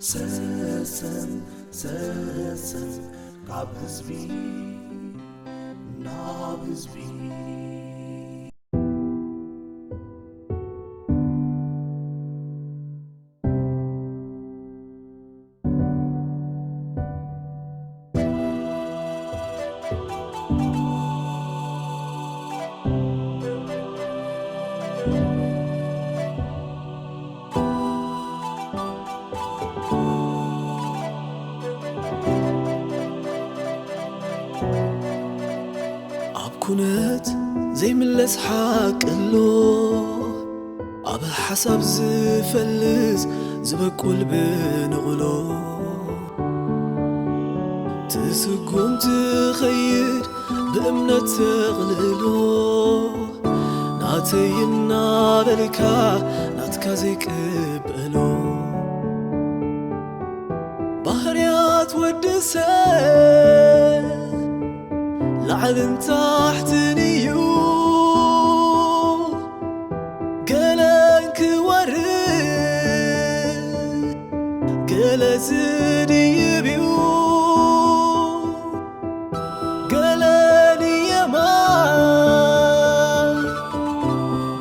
ሰሰን ሰሰን ካብ ህዝቢ ናብ ህዝቢ። ኣብ ኩነት ዘይምለስ ሓቂ ኣሎ፣ ኣብ ሓሳብ ዝፈልስ ዝበቁል ብንቕሎ። ትስጉም ትኸይድ ብእምነት ተቕልሎ፣ ናተይ እናበልካ ናትካ ዘይቅበሎ። ባህርያት ወዲ ሰብ ላዕልን ታሕትን እዩ፣ ገለን ክወርድ ገለ ዝድይብ እዩ። ገለ ንየማን፣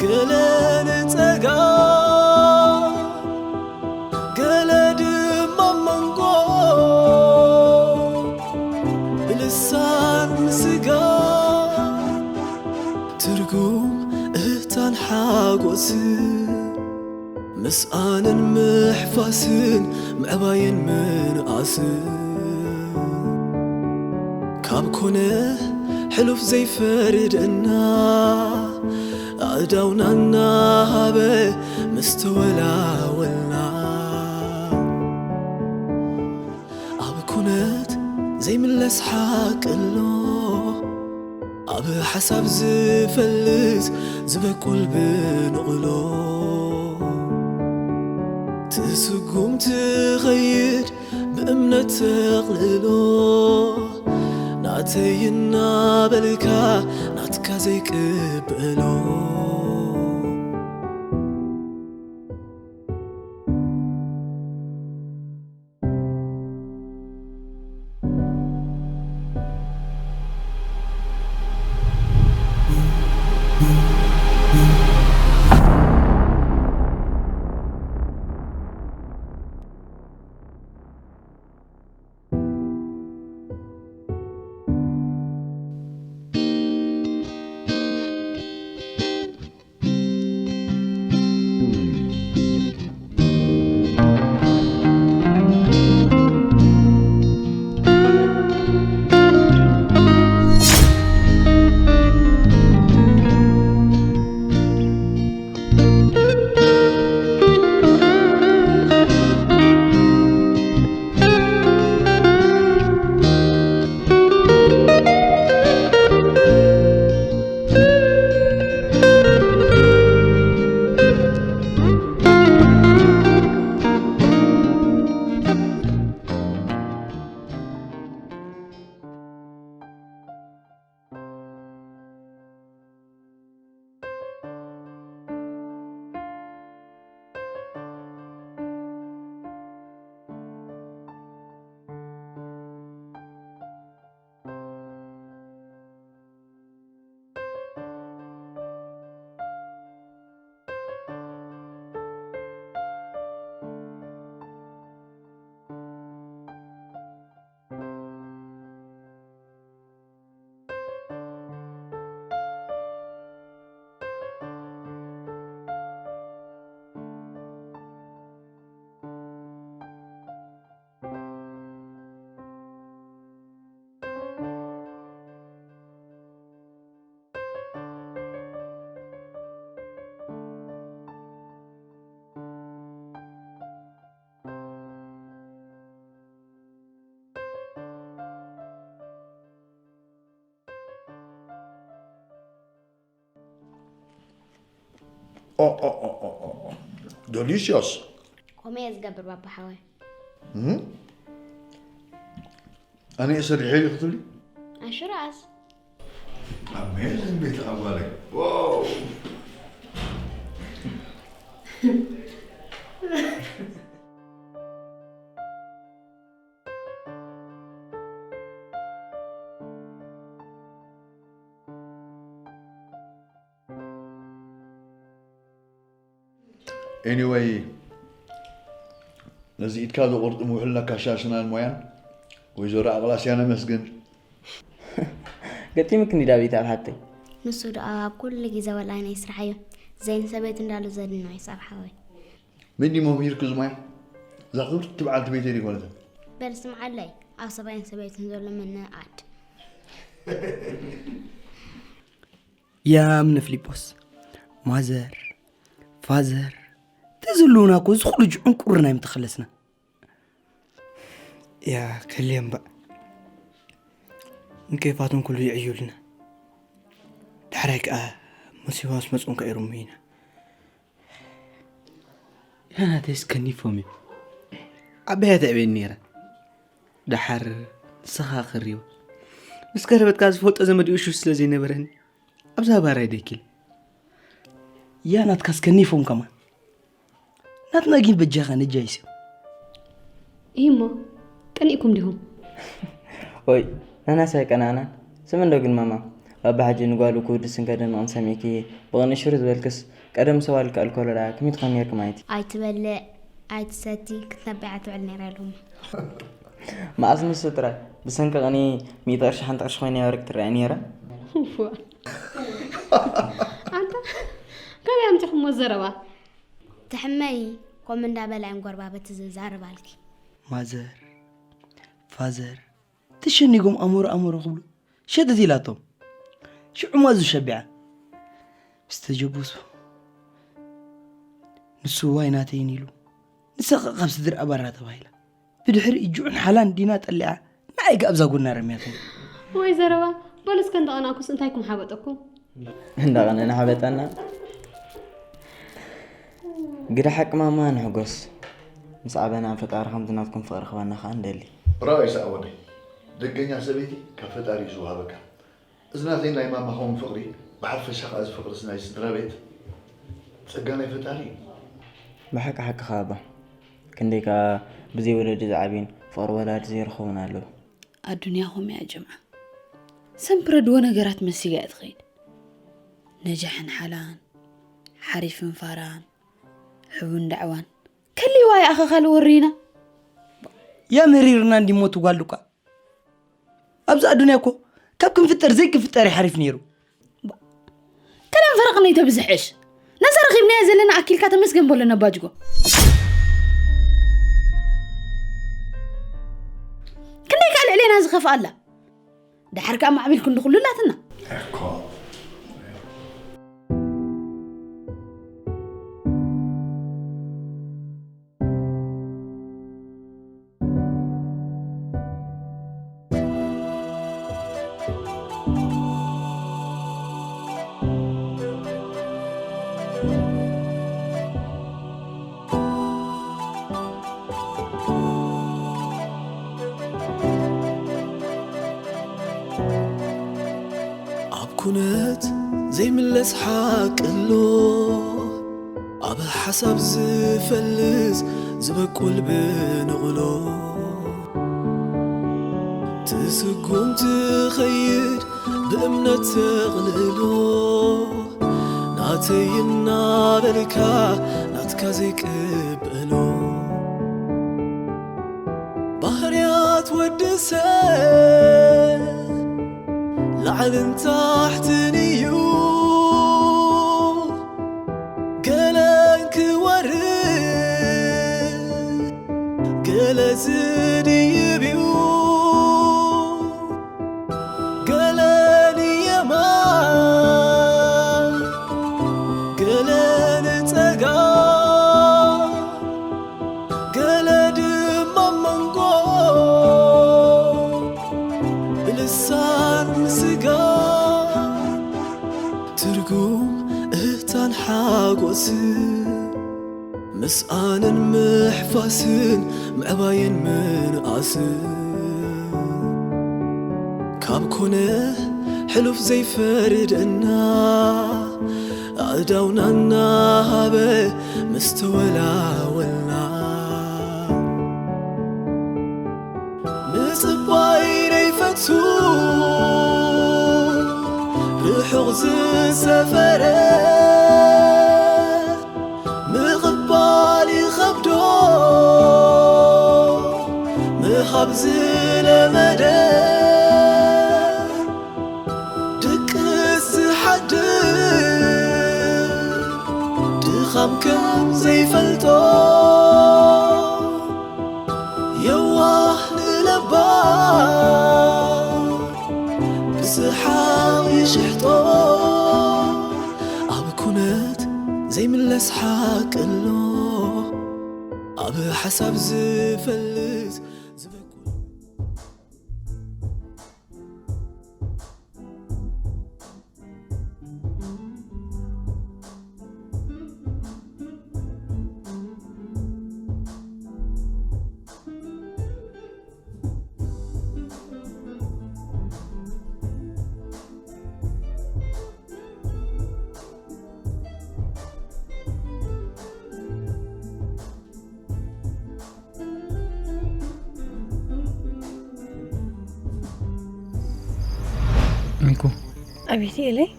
ገለ ንጸጋም፣ ገለ ድማ መንጎ ብልሳን ስጋ። ትርጉም እህታን ሓጎስን፣ ምስኣንን ምሕፋስን ምዕባይን ምንኣስን፣ ካብ ኮነ ሕሉፍ ዘይፈርደና፣ ኣእዳውና እናሃበ ምስ ተወላወልና። ኣብ ኩነት ዘይምለስ ሓቂ ኣሎ፣ ኣብ ሓሳብ ዝፈልስ ዝበቁል ብንቕሎ። ትስጉም ትኸይድ ብእምነት ተቕልሎ፣ ናተይ እናበልካ ናትካ ዘይቅበሎ። ኦ፣ ኦ፣ ኦ፣ ኦ፣ ኦ፣ ኦ። ደሊሽዮስ። ከምኡ እየ ዝገብር፣ ባባ ሓወይ። እም? ኣነ እየ ሰሪሐ ኢሉ ክትብሊ? ኣሹራኣስ። ኣሜዚንግ ቤት ኣባለይ። ዋው። Anyway፣ ነዚ ኢድካ ዘቑርጥም ውሕልና ካሻሽናን ሞያን ወይዘሮ ኣቕላስያን ኣመስግን። ገጢምክኒ ዳዊት ኣብ ሓተይ። ንሱ ደኣ ኣብ ኩሉ ግዜ ወላይና ይስራሕ እዩ። ዘይን ሰበይቱ እንዳሉ ዘድንኖ ይስራሕ ሓወይ። መን ድዩ መምሂርኪ እዚ ሞያ? እዛ ክብርቲ በዓልቲ ቤተይ ድዩ ማለት? በል ስምዓለይ፣ ኣብ ሰብኣይን ሰበይትን ዘሎ ምንኣድ። ያም ንፍሊጶስ ማዘር ፋዘር ተዝህልውና እኮ እዚ ኩሉ ጅዑን ቁርን ኣይምተኸለስና። ያ ከልየ እምባእ ንኬፋቶም ኩሉ ይዕዩልና። ዳሕራይ ከዓ መሲባስ መፅኡን ከይሩሙ ኢና። ያናተይስ ከኒፎም እዩ። ዓባያ ተዕቤን ነይራ። ደሓር ንስኻ ክሪው ምስ ቀረበትካ ዝፈልጦ ዘመድ እሹ ስለ ዘይነበረኒ ኣብዛ ባራይ ደኪል። ያ ናትካስ ከኒፎም ከማን። ናትና ግን በጃኻ ነጃይስ እዮም። እሞ ቀኒእኩም ዲኹም? ወይ ናናስ ኣይቀናእናን። ስም እንዶ ግን ማማ ባባ ሕጂ ንጓሉ ክውድስን ከደንቕን ሰሚዕኪ ብቕንኢ ሽር ዝበልክስ ቀደም ሰዋል ከኣልኮሎ ደኣ ከመይ ትኾን ነርኪ ማይቲ? ኣይትበልዕ ኣይትሰቲ ክትነብዕ ትውዕል ነይራ ኢልሁማ። መኣስ ንሱ ጥራይ ብሰንኪ ቅንኢ ሚእቲ ቅርሺ ሓንቲ ቅርሺ ኮይና ወርቂ ትረኣይ ነይራ። ኣንታ ካበይ ኣምፂኹሞ ዘረባ? ትሕመይ ከምኡ እንዳበላ እየን ጎረባብቲ ዝዛረባልኪ። ማዘር ፋዘር ተሸኒጎም ኣሞሮ ኣሞሮ ክብሉ ሸተት ኢላቶም። ሽዑ ማዙ ሸቢዓ ምስ ተጀቡሱ ንሱ ዋይ ናተይን ኢሉ ንሳ ኸ ካብ ስድሪ ኣባራ ተባሂላ። ብድሕሪ እጅዑን ሓላን ዲና ጠሊዓ ንዓይ ከ ኣብዛ ጎና ረምያተይ። ወይ ዘረባ። በሉ እስከ እንዳቐናኩስ እንታይኩም ሓበጠኩም? እንዳቐነና ሓበጠና። ግዳ ሓቂ ማማ ንሕጎስ። ምስ ዓበና ፈጣሪ ከምዚ ናትኩም ፍቕሪ ክበና ከዓ ንደሊ። ራእይ ሰኣወደይ ደገኛ ሰበይቲ ካብ ፈጣሪ እዩ ዝወሃበካ። እዚ ናተይ ናይ ማማ ኸውን ፍቕሪ ብሓፈሻ ከዓ እዚ ፍቕርስ ናይ ስድራ ቤት ጸጋ ናይ ፈጣሪ እዩ። ብሓቂ ሓቅኻ ኣባ። ክንደይ ከዓ ብዘይ ወለዲ ዝዓብዩን ፍቕሪ ወላዲ ዘይረኸቡን ኣለዉ። ኣዱንያ ኸምኡ እያ ጀምዓ። ሰም ፕረድዎ ነገራት መሲላ እያ ትኸይድ። ነጃሕን ሓላን፣ ሓሪፍን ፋራን፣ ሕቡን ዳዕዋን ከሊዋ እያ ኣኸኻል ወሪና። ያ መሪርና እንዲሞ ትጓል እኳ ኣብዚ ኣዱንያ እኮ ካብ ክንፍጠር ዘይክፍጠር እዩ ሓሪፍ ነይሩ። ቀደም ፈረቕ ነይተብዝሕሽ ነዛ ረኺብናያ ዘለና ኣኪልካ ተመስገን በሎ ነባጅጎ። ክንደይ ከዓ ልዕሌና ዝኸፍኣላ። ደሓር ከዓ ማዕቢል ክንዲ ኩሉ ኣላትና። ኣብ ኩነት ዘይምለስ ሓቂ ኣሎ፣ ኣብ ሓሳብ ዝፈልስ ዝበቁል ብንቕሎ። ትስጉም ትኸይድ ብእምነት ተቕልሎ፣ ናተይ እናበልካ ናትካ ዘይቅበሎ። ባህርያት ወዲ ሰብ ላዕልን ታሕትን እዩ፣ ገለን ክወርድ ገለ ዝድይብ እዩ። ገለ ንየማን ገለ ንጸጋም፣ ገለ ድማ ኣብ መንጎ ብልሳን ስጋ። ትርጉም እህታን ሓጎስን ምስኣንን ምሕፋስን ምዕባይን ምንኣስን ካብ ኮነ ሕሉፍ ዘይፈርደና ኣእዳውና እናሃበ ምስ ተወላወልና ምጽባይ ዘይፈቱ ርሑቕ ዝሰፈረ ምቕባል ዝለመደ ድቅስ ዝሓድር ድኻም ከም ዘይፈልጦ የዋህ ንለባ ብስሓቕ ይሽሕጦ ኣብ ኩነት ዘይምለስ ሓቂ ኣሎ ኣብ ሓሳብ ዝፈልጥ ዝበኩ ሚኩ። ኣቤት፣ ኤለይ።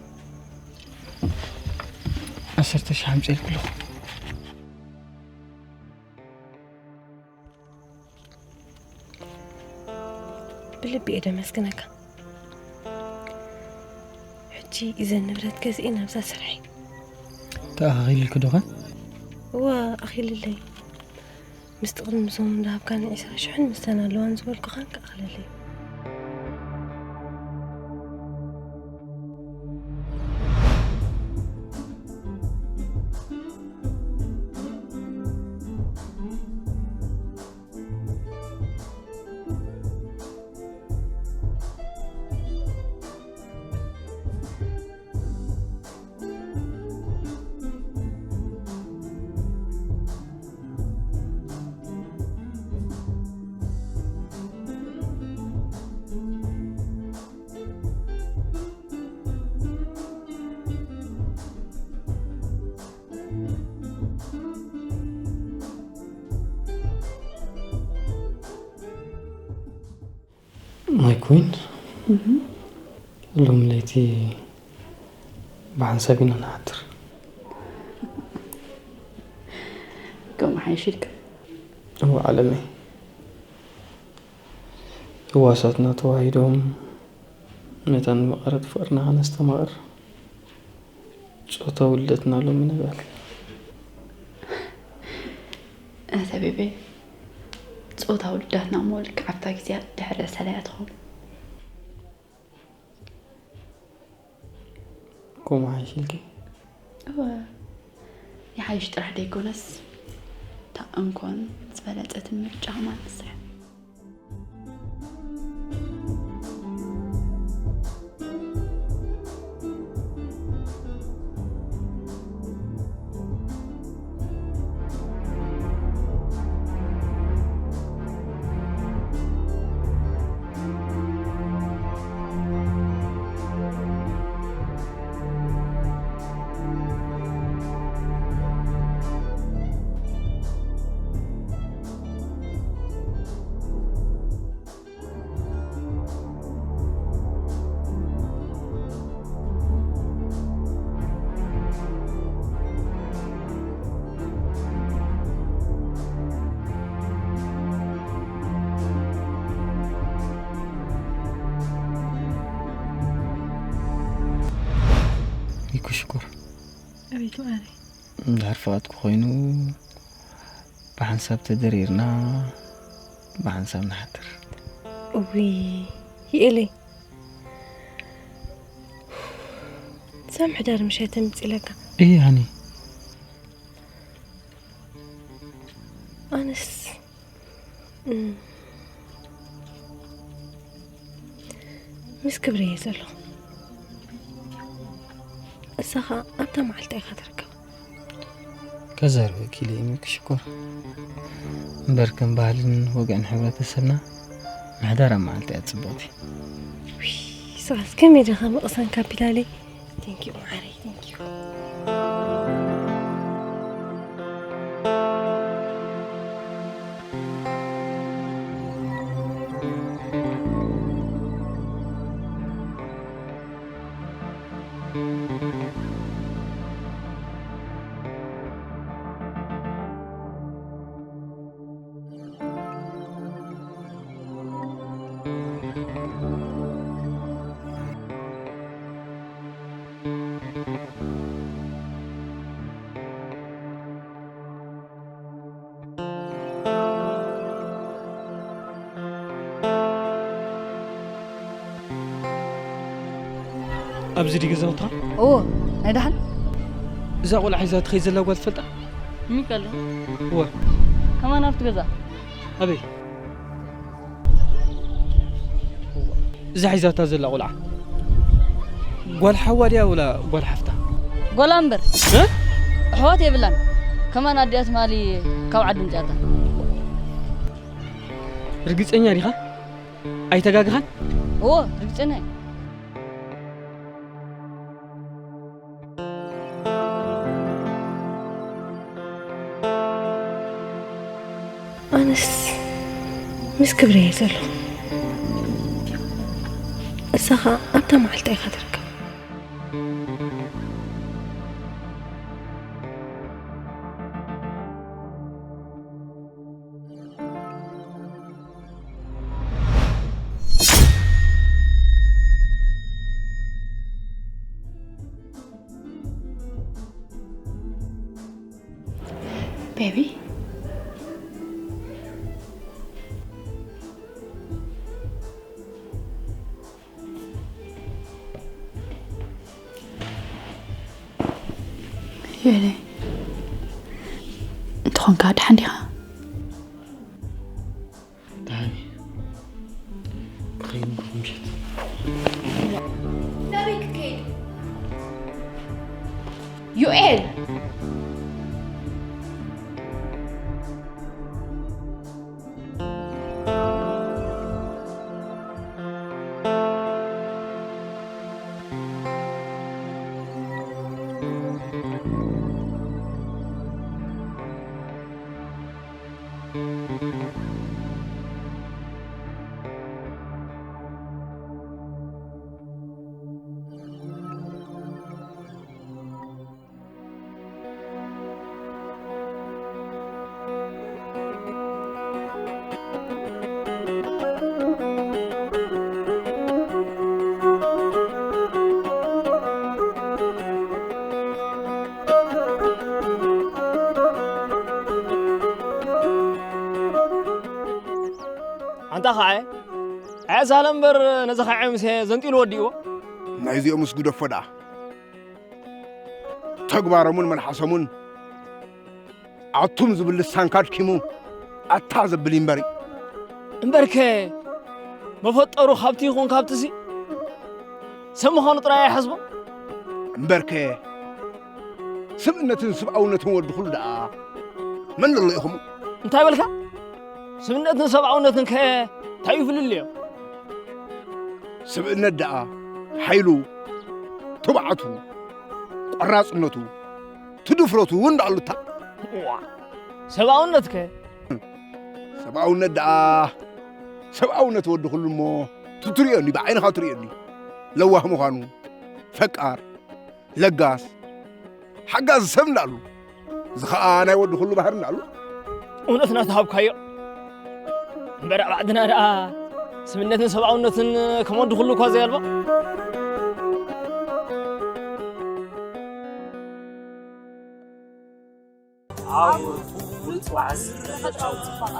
ዓሰርተ ሺሕ ኣምፅኤልኩ ኣለኹ። ብልቢ እየ ደመስግነካ። ሕጂ እዘን ንብረት ገዚኤ ናብዛ ስርሐይ። ተኣኻኺልልኪ ዶ ኸ? እዋ፣ ኣኺልለይ። ምስቲ ቅድሚ ሰሙን ዝሃብካኒ ዒስራ ሽሕን ምስተን ኣለዋን ዝበልኩኻን ክኣኽለለይ። ማይ ኩን፣ ሎሚ ለይቲ ብሓንሳብ ኢና ንሓድር። ከምኡ ሓይሽ ኢልካ። እወ ዓለመይ፣ ህዋሳትና ተዋሂዶም ነታ ንመቐረት ፍቕርና ከነስተማቕር ጾታዊ ልደትና ሎሚ ንበል። ኣተ ቤቤ፣ ጾታዊ ልዳትና እሞ ልክዕ ኣብታ ግዜኣ ድሕሪ ሰለያ ትኸውን። ከምኡ ሓይሽ ኢልኪ? እወ፣ ይሓይሽ ጥራሕ ደይኮነስ፣ እታ እንኮን ዝበለጸትን ምርጫ ከማን ንሳ እያ። ይኩ ሽኮር። ኣቤት መዓረይ። እንድሕር ፍቓድኩ ኮይኑ፣ ብሓንሳብ ተደሪርና፣ ብሓንሳብ ንሓድር። እውይ፣ ይኤለይ። እዛ ምሕዳር ምሸት ተምጽእ ኢለካ። እይ፣ ሃኒ። ኣነስ፣ እም፣ ምስ ክብሪ እየ ዘለኹ። እሳ ኸኣ ኣብታ መዓልቲ ኢኻ ትርከብ። ከዛርበኪ ኢለ እየ፣ ሚኪ ሽኮር። እምበር ከም ባህልን ወግዕን ሕብረተሰብና፣ ምሕዳር ኣብ መዓልቲ እያ ጽብቕቲ። ዊይ፣ ንስኻስ ከመይ ዲኻ ምቕሳን ካፒታለይ? Thank you፣ መዓረይ፣ thank you። ኣብዚ ድዩ ገዛውትኻ? እዎ፣ ናይ ደሓን። እዛ ቆልዓ ሒዛ ትኸይድ ዘላ ጓል ትፈልጣ? ሚካኤል። እወ። ከማን ኣብቲ ገዛ? ኣበይ? እዛ ሒዛታ ዘላ ቆልዓ ጓል ሓዋ ድያ ወላ ጓል ሓፍታ? ጓላ እምበር። እ? ኣሕዋት የብላን። ከማን ኣዲኣ ትማሊ ካብ ዓዲ ምጽኣታ። ርግጸኛ ዲኻ? ኣይተጋግኻን? እዎ፣ ርግጸኛ እየ። ኣነስ ምስ ክብሪ እየ ዘለኹ። እሳ ኸኣ ኣብታ መዓልታ ኢኻ ትርከብ። ቤቢ፣ ዮኤለይ፣ እንተኾንካ ደሓን ዲኻ? ደሓን እየ። ክኸይድ እኮ ምሸት። ናበይ ክትከይድ? ዮኤል! ኣንታ ኸዓ፣ ኣያ ሳለ እምበር ነዚ ኸዓ ሙሴ ዘንጢሉ ወዲእዎ። ናይዚኦምስ ግደፎ ደኣ። ተግባሮምን መልሓሶምን ኣቱም ዝብል ልሳንካ ኣድኪሙ ኣታ ዘብል እዩ እምበር። እምበርከ መፈጠሩ ካብቲ ይኹን ካብትሲ ሰብ ምዃኑ ጥራይ ኣይሓስቦ። እምበርከ ስብእነትን ስብኣውነትን ወዲ ኩሉ ደኣ መን ዘሎ ኢኹም? እንታይ በልካ? ስብእነትን ሰብኣውነትን ከ እንታይ እዩ ፍልልዮም? ስብእነት ደኣ ሓይሉ፣ ትብዓቱ፣ ቆራጽነቱ፣ ትድፍረቱ እውን ደኣሉታ። እዋ፣ ሰብኣውነት ከ? ሰብኣውነት ደኣ ሰብኣውነት ወዲ ኩሉ እሞ ትትርእዮኒ፣ ብዓይንኻ ትርእዮኒ። ለዋህ ምዃኑ፣ ፈቃር፣ ለጋስ፣ ሓጋዚ ሰብ እንዳሉ። እዚ ኸኣ ናይ ወዲ ኩሉ ባህሪ እንዳሉ። እውነትና ተሃብካዮ። እምበር ኣብ ዓድና ደኣ ስብነትን ሰብኣውነትን ከም ወዲ ኩሉ እኳ ዘየልቦ። ዓወቱ ውጹዕ ተፈጥሮኣዊ ጽባቐ።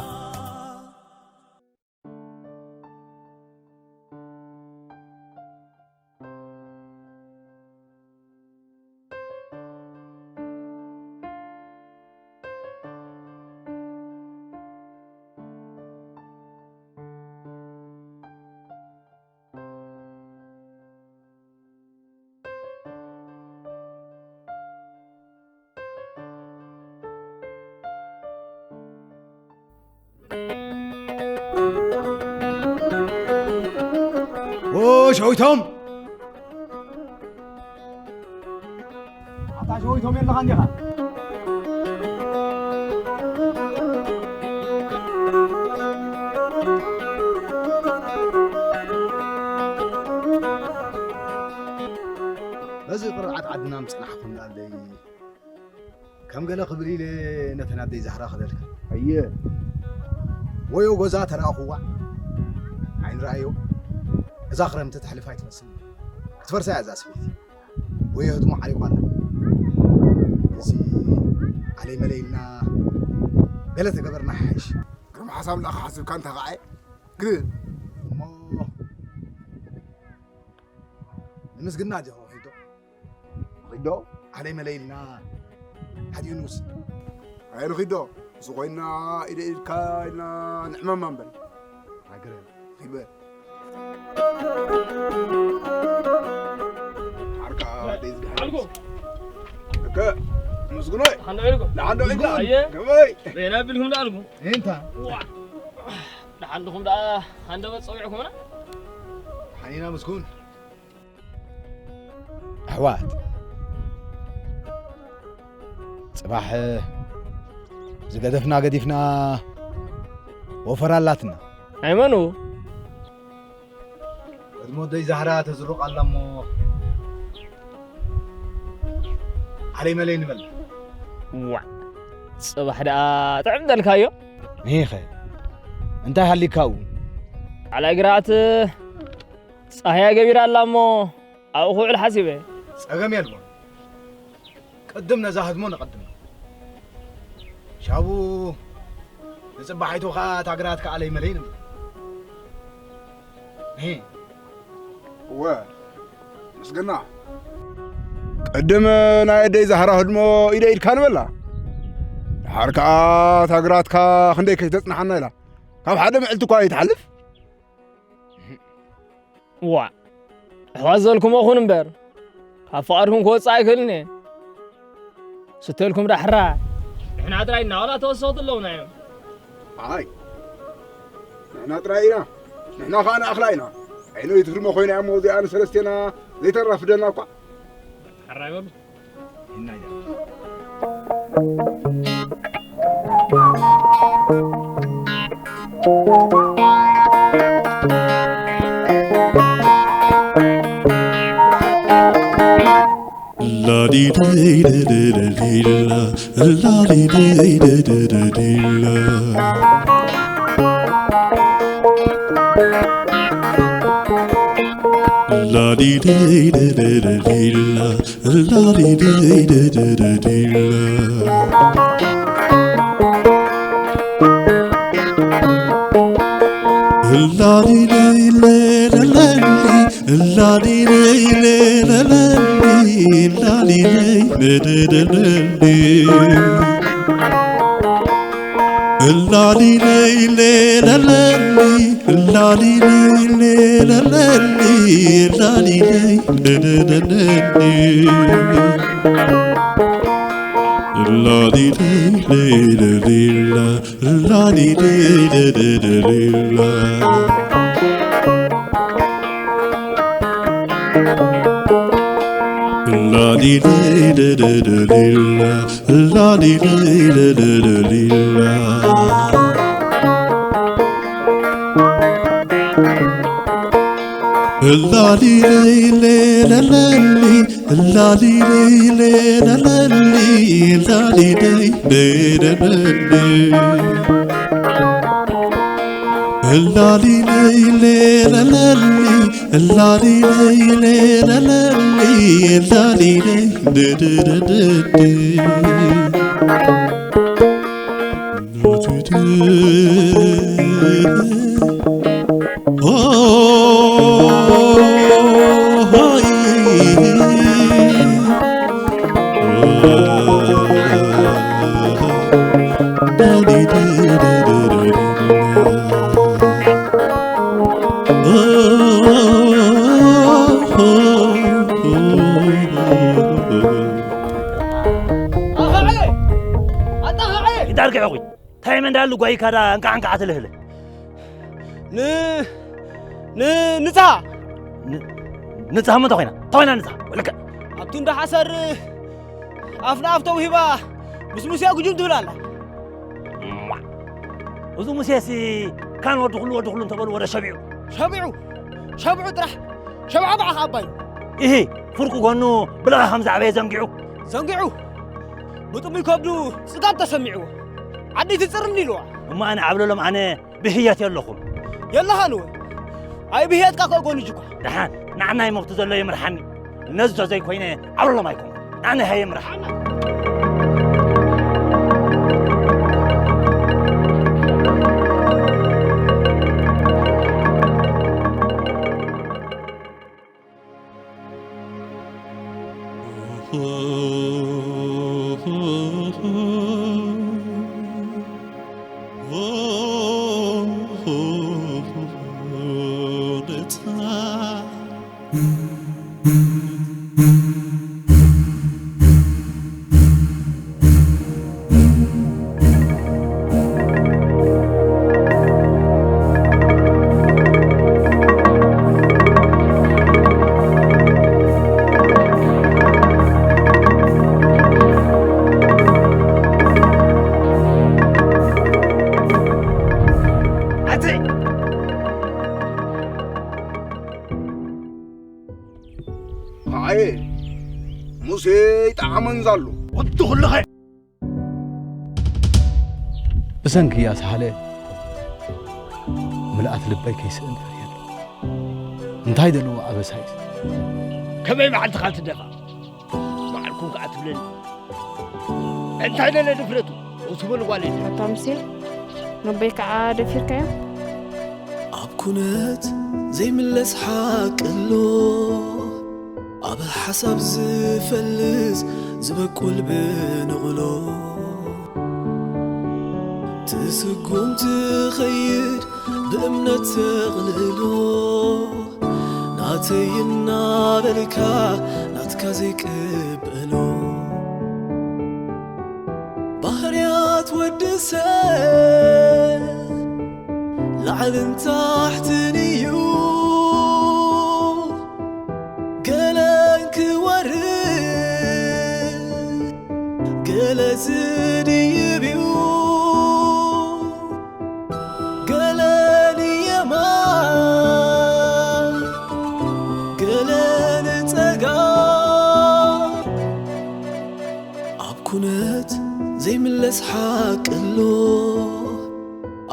ኦ፣ ሸዊቶም! ኣታ ሸዊቶም የለኻን ዲኻ? በዚ ቅርዓት ዓድና ምጽናሕኩም ኣለይ። ከም ገለ ክብል ኢለ ነተን ኣደይ ዛህራ ክደልካ። ኣየ። ወዮ ጎዛ ተረኣኹዋ። ዓይኒ ረኣዮ። እዛ ክረምቲ ተሕልፍ ኣይትመስል። ክትፈርሳ እያ እዛ ስበይቲ። ወዮ ህድሞ ዓሪቋ ኣላ። እዚ ኣለይ መለይ ኢልና ገለ ተገበርና ሓይሽ። ከም ሓሳብ ለኣኻ ሓሲብካ እንተ ኸዓ ግን እሞ ንምስግና ጀሆ። ዶ ዓለይ መለይ ኢልና ሓዲኡ ንውስድ። ኣይ ንኺዶ፣ ምስ ኮይና ኢደ ኢድካ ኢልና ንሕመማ እምበር። ሃገረ ኺበ። ዓርካ ደይ ዝግሓ። ኣልኩ። እከ፣ ምስጉኖይ። ሓንዶ ዒልኩ። ንሓንዶ ዒልኩ። ኣየ። ከመይ? ዜና ቢልኩም ደኣ ኣልኩ። እንታ? ዋ። ንሓንድኹም ደኣ ሃንደበት ጸዊዕኩምና? ሓኒና ምስጉን። ኣሕዋት፣ ጽባሕ ዝገደፍና ገዲፍና ወፈራ ኣላትና። ናይ መኑ? ቅድሚ ወደይ ዛህራ ተዝሩቕ ኣላ እሞ ዓለይ መለይ ንበል። ዋዕ፣ ጽባሕ ደኣ ጥዕም ደልካዮ። ንሄኸ እንታይ ሃሊካኡ? ዓላይ ግራት ጻህያ ገቢራ ኣላ እሞ ኣብኡ ክውዕል ሓሲበ። ጸገም የልቦን። ቅድም ነዛ ህድሞ ነቐድም። ሻቡ ንጽባሒቱ ኸኣ እታ ግራት ከኣ ለይመለይ ንብል። እሄ። እወ፣ ምስግና። ቅድም ናይ ኣደይ ዛህራ ህድሞ ኢደ ኢድካ ንበላ። ድሓር ከኣ እታ ግራትካ ክንደይ ከይተጽንሓና ኢላ። ካብ ሓደ ምዕልቲ እኳ ኣይትሓልፍ። ዋእ፣ ኣሕዋት ዘልኩሞ ኩን እምበር፣ ካብ ፍቓድኩም ክወጽእ ኣይክእልን እየ። ስተልኩም ዳሕራ። ንሕና ጥራይ ኢና፣ ዋላ ተወሰኽቲ ኣለውና እዮም። ኣይ፣ ንሕና ጥራይ ኢና፣ ንሕና ኸኣ ንኣኽላ ኢና። ዓይነይቲ ህድሞ ኮይና እሞ እዚኣ ንሰለስቴና ዘይተራፍደና እኳ። ሓራይ በሉ። ኣኸዐ! ኣጣኸዐ! ይዳርግዐ ኹይ። እንታይ መንዳሉ ጓይካ ዳ እንካዕ እንካዕ ትልህለ? ን-፣ ን-፣ ንጻ! ን-፣ ንጻ እሞ እንታይ ኮይና? እንታይ ኮይና ንጻ? ወለከ! ኣብቱ እንዳ ሓሰር ኣፍ ንኣፍ ተውሂባ ምስ ሙሴ ጉጅም ትብል ኣላ። እማ! እዚ ሙሴሲ ካን ወዲ ኩሉ ወዲ ኩሉ እንተበሉ ወደ ሸቢዑ። ሸቢዑ! ሸቢዑ ጥራሕ! ሸብዓ በዓ ከኣ ኣባዩ። ኢሂ! ፍርቁ ጎኑ ብልቓ ከም ዝዓበየ ዘንጊዑ። ዘንጊዑ! ብጥሙይ ከብዱ ጽጋብ ተሰሚዕዎ። ዓዲ ትጽርኒ ኢልዋ። እሞ ኣነ ዓብለሎም ኣነ ብህየት የለኹም። የለኻን እውን። ኣይ ብህየትካ ከእጎንጅ እኳ። ደሓን፣ ንዓናይ መብቱ ዘሎ ይምርሓኒ። ነዚ ተዘይኮይነ ዓብለሎም ኣይኮንኩ። ንዓናይ ሃየ ይምርሓና። ኣየ ሙሴ ይጠዓመን ዘሎ። ወዲ ኩልኸ። ብሰንኪ እያ ሰሓለ ምልኣት ልበይ ከይስእን ፈርየ ኣለኹ። እንታይ ዘለዎ ኣበሳይ? ከመይ መዓልትኻ ትደፋ? በዓልኩም ከኣ ትብለኒ። እንታይ ደለ ድፍረቱ? እሱ በል ጓል የለ። ኣታ ሙሴ፣ ነቦይ ከኣ ደፊርካዮ? ኣብ ኩነት ዘይምለስ ሓቂ ኣሎ፣ ኣብ ሓሳብ ዝፈልስ ዝበቁል ብንቕሎ። ትስጉም ትኸይድ ብእምነት ተቕልሎ፣ ናተይ እናበልካ ናትካ ዘይቅበሎ። ባህርያት ወዲ ሰብ ላዕልን ታሕትን እዩ፣ ገለን ክወርድ ገለ ዝድይብ እዩ። ገለ ንየማን፣ ገለ ንጸጋም። ኣብ ኩነት ዘይምለስ ሓቂ ኣሎ፣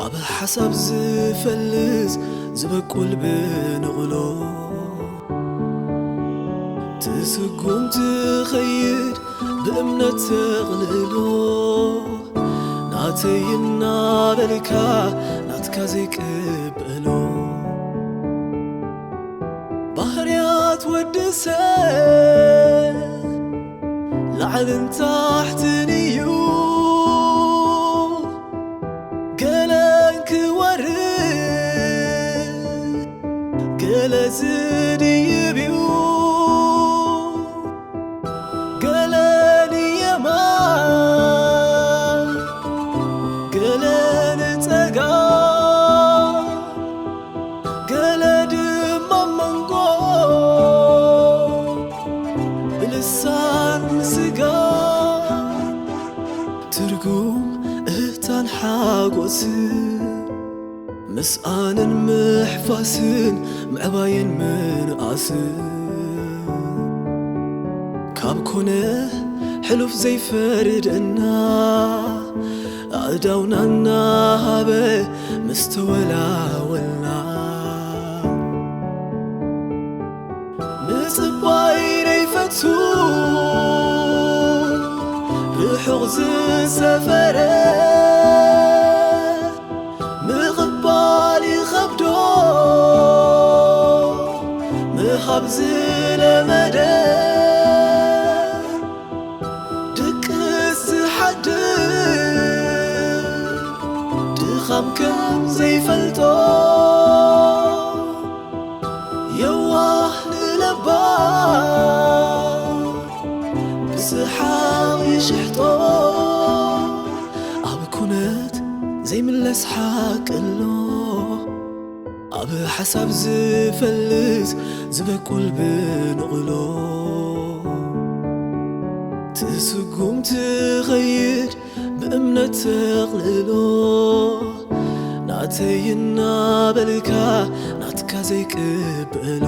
ኣብ ሓሳብ ዝፈልስ ዝበቁል ብንቕሎ። ትስጉም ትኸይድ ብእምነት ተቕልሎ፣ ናተይ እናበልካ ናትካ ዘይቅበሎ። ባህርያት ወዲ ሰብ ላዕልን ታሕትን እዩ፣ ገለን ክወርድ ገለ ዝድይብ እዩ፣ ገለ ንየማን፣ ገለ ንጸጋም፣ ገለ ድማ ኣብ መንጎ ብልሳን ስጋ። ትርጉም እህታን ሓጎስን፣ ምስኣንን ምሕፋስን ምዕባይን ምንኣስን፣ ካብ ኮነ ሕሉፍ ዘይፈርደና፣ ኣእዳውና እናሃበ ምስ ተወላወልና። ምጽባይ ዘይፈቱ ርሑቕ ዝሰፈረ፣ ምቕባል ይኸብዶ ምሃብ ዝለመደ፣ ድቅስ ዝሓድር ድኻም ከም ዘይፈልጦ፣ የዋህ ንለባም ብስሓቕ ይሽሕጦ። ኣብ ኩነት ዘይምለስ ሓቂ ኣሎ፣ ኣብ ሓሳብ ዝፈልስ ዝበቁል ብንቕሎ። ትስጉም ትኸይድ ብእምነት ተቕልሎ፣ ናተይ እናበልካ ናትካ ዘይቅበሎ።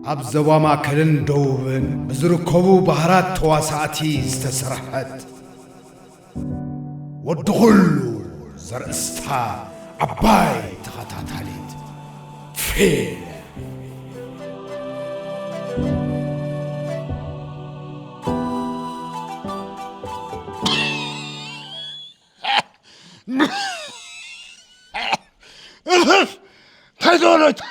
ኣብ ዞባ ማእከልን ደቡብን ብዝርከቡ ባህራት ተዋሳእቲ ዝተሰርሐት ወዲ ኩሉ ዘርእስታ ዓባይ ተኸታታሊት ፊልም። እንታይ ዝበለታ?